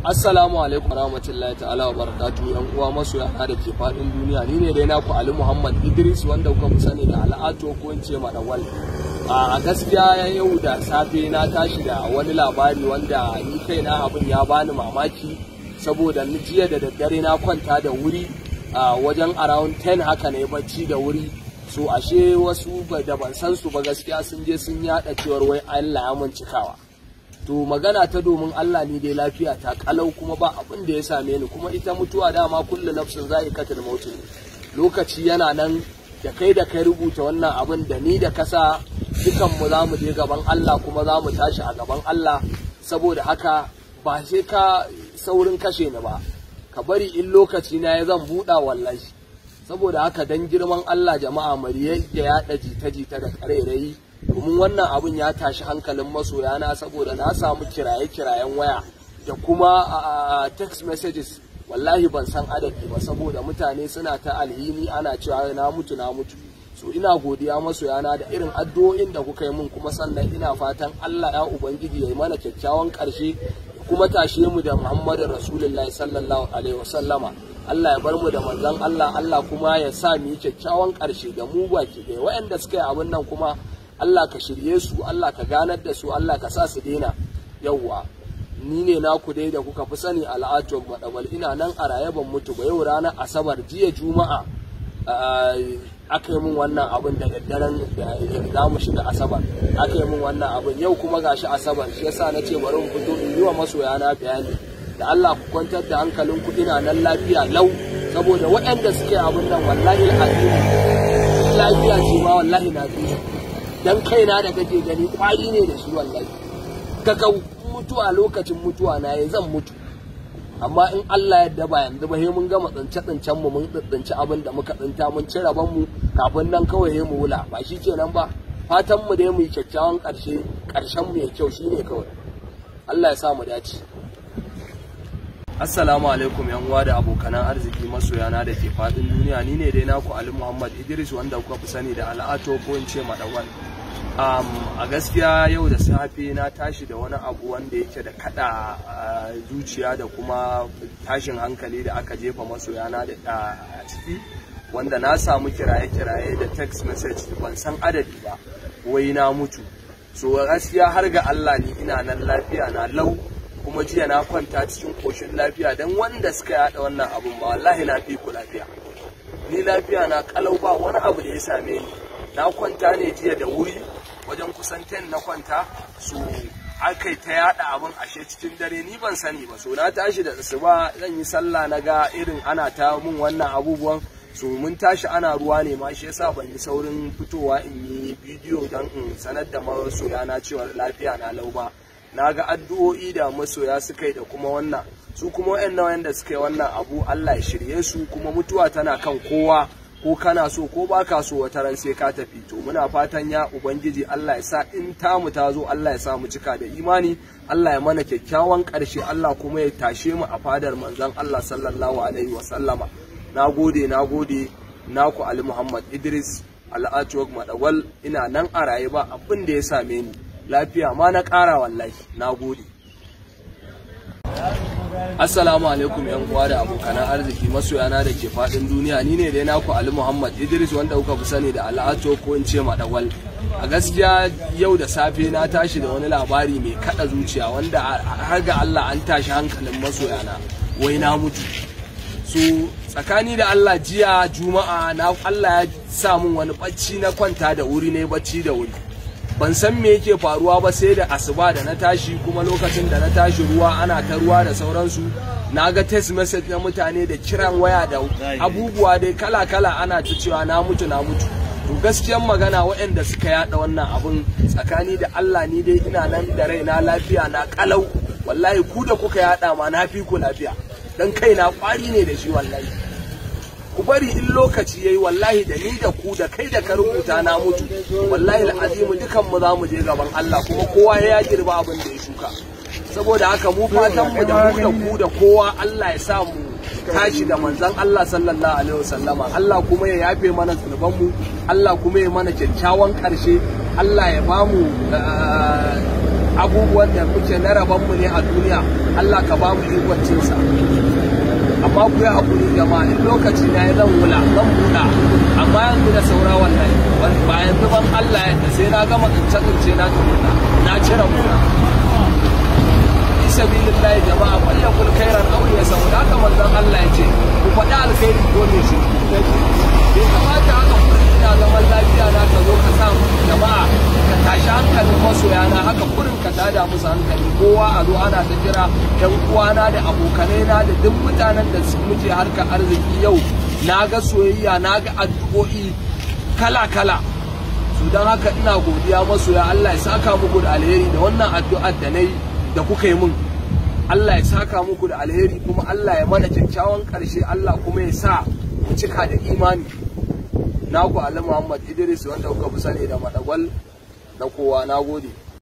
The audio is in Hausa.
Assalamu alaikum warahmatullahi ta'ala wa barakatuhu yan uwa masoya na da ke fadin duniya. Ni ne dai naku Ali Muhammad Idris wanda kuka fi sani da Al'ato ko in ce Madawal. A gaskiya yau da safe na tashi da wani labari wanda ni kaina abin ya bani mamaki, saboda ni jiya da daddare na kwanta da wuri a wajen around 10 haka ne bacci da wuri. So ashe wasu da ban san su ba gaskiya sun je sun yada cewar wai Allah ya mun cikawa. To magana ta domin Allah ni dai lafiya ta kalau kuma ba abin da ya same ni, kuma ita mutuwa dama kullu nafsin za'iqatul maut ne. Lokaci yana nan da kai da kai rubuta wannan abin da ni da kasa dukan mu zamu je gaban Allah kuma zamu tashi a gaban Allah. Saboda haka ba sai ka saurin kashe ni ba, ka bari in lokaci na ya zan buɗa wallahi. Saboda haka dan girman Allah jama'a mariya ya yaɗa jita-jita da ƙarairayi, domin wannan abun ya tashi hankalin masoyana, saboda na samu kiraye-kirayen waya da kuma text messages. Wallahi ban san adadi ba, saboda mutane suna ta alhini ana cewa na mutu na mutu. So ina godiya masoyana da irin addu'o'in da kuka yi mun, kuma sannan ina fatan Allah ya ubangiji ya yi mana kyakkyawan ƙarshe kuma tashe mu da Muhammadu Rasulullahi sallallahu alaihi wasallama. Allah ya bar mu da manzon Allah, Allah kuma ya sa mu yi kyakkyawan ƙarshe da mu baki ɗaya. Waɗanda suka yi abin nan kuma Allah ka shirye su, Allah ka ganar da su, Allah ka sa su daina. Yawwa, ni ne naku dai da kuka fi sani Al'ato Madawal. Ina nan a raye ban mutu ba. Yau ranar Asabar, jiya Juma'a aka yi min wannan abin da daddaren da za mu shiga Asabar aka yi min wannan abin. Yau kuma gashi Asabar, shi yasa na ce bari mu fito in yi wa masoyana bayani da Allah ku kwantar da hankalinku, ina nan lafiya lau. Saboda waɗanda suke abin nan wallahi al'azim lafiya ce ma wallahi na fi dan kaina da kake gani kwari ne da shi wallahi. Kaga mutuwa lokacin mutuwa na ya zan mutu, amma in Allah yadda ba yanzu ba, mun gama tsince tsincen mu, mun tsinci abin da muka tsinta, mun ci rabon mu, kafin nan kawai he mu wula. Ba shi kenan ba, fatan mu dai mu yi kyakkyawan karshe, karshen mu ya kyau shine kawai. Allah ya sa mu dace. Assalamu alaikum yan uwa da abokanan arziki masoyana da ke fadin duniya. Ni ne dai naku Ali Muhammad Idris wanda kuka fi sani da Al'ato ko in ce Madawal. A gaskiya yau da safe na tashi da wani abu wanda yake da kada zuciya da kuma tashin hankali da aka jefa masoyana da a ciki, wanda na samu kiraye-kiraye da text message ban san adadi ba wai na mutu. So gaskiya har ga Allah ni ina nan lafiya na lau, kuma jiya na kwanta cikin koshin lafiya. Dan wanda suka yada wannan abun ba wallahi na fi ku lafiya. Ni lafiya na kalau, ba wani abu da ya same ni. Na kwanta ne jiya da wuri wajen kusan 10 na kwanta, so akai ta yada abun ashe cikin dare ni ban sani ba. So na tashi da asuba zan yi sallah na ga irin ana ta mun wannan abubuwan. So mun tashi ana ruwa ne ma, shi yasa ban yi saurin fitowa in yi bidiyo dan in sanar da masoya na cewa lafiya na lau ba. Na ga addu'o'i da masoya suka yi da kuma wannan, su kuma wayannan wayanda suka yi wannan abu Allah ya shirye su. Kuma mutuwa tana kan kowa, ko kana so ko baka so wata ran sai ka tafi. To muna fatan ya ubangiji Allah ya sa in tamu ta zo Allah ya sa mu cika da imani, Allah ya mana kyakkyawan ƙarshe, Allah kuma ya tashe mu a fadar manzon Allah sallallahu alaihi wa sallama. Nagode, nagode, naku Ali Muhammad Idris Al'ato Madawal. Ina nan a raye ba abin da ya same ni, lafiya ma na ƙara wallahi. Nagode. Assalamu alaikum yan uwa da abokanan arziki masoyana da ke fadin duniya. Ni ne dai naku Ali Muhammad Idris wanda kuka fi sani da Al'ato ko in ce Madawal. A gaskiya yau da safe na tashi da wani labari mai kada zuciya wanda har ga Allah an tashi hankalin masoyana wai na mutu. So tsakani da Allah jiya Juma'a na Allah ya sa mun wani bacci, na kwanta da wuri ne bacci da wuri. Ban san me yake faruwa ba sai da asuba da na tashi, kuma lokacin da na tashi ruwa ana ta ruwa da sauransu. Na ga text message na mutane da kiran waya da abubuwa dai kala-kala ana ta cewa na mutu na mutu. To gaskiyan magana waɗanda suka yada wannan abun tsakani da Allah ni dai ina nan da raina lafiya na kalau wallahi. Ku da kuka yada ma na fi ku lafiya, dan kaina kwari ne da shi wallahi. Ku bari in lokaci yayi wallahi da ni da ku da kai da ka rubuta na mutu wallahi al'azimu dukan mu za mu je gaban Allah, kuma kowa ya girba abin da ya shuka. Saboda haka mu fatan mu da mu da ku da kowa Allah ya sa mu tashi da manzon Allah sallallahu alaihi wasallama. Allah kuma ya yafe mana zunuban mu, Allah kuma ya mana kyakkyawan karshe, Allah ya bamu Abubuwan da muke na rabon mu ne a duniya, Allah ka ba mu ikon cin sa. Amma ku yi hakuri jama'a, in lokaci na ya zan wula zan buɗa, amma yanzu da saura wallahi ba yanzu ban Allah yadda sai na gama tsince-tsince na tukuna na cire muna. Fi sabilillahi jama'a, wal yakul khairan aw liyasmut, haka manzon Allah ya ce ku faɗi alkhairi ko me shi. Bai kamata haka kurin ina zaman lafiya na ka zo ka sa jama'a ka tashi hankalin masoya na haka kurin ka tada musu hankali. Kowa a zo ana ta kira yan uwana da abokanai na da duk mutanen da muke harkar arziki. Yau na ga soyayya, na ga addu'o'i kala kala. Su don haka ina godiya masoya, Allah ya saka muku da alheri da wannan addu'ar da nayi da kuka yi min. Allah ya saka muku da alheri, kuma Allah ya mana kyakkyawan ƙarshe, Allah kuma ya sa mu cika da imani. Naku Ali Muhammad Idris, wanda kuka fi sani da Madagwal na kowa. Na gode.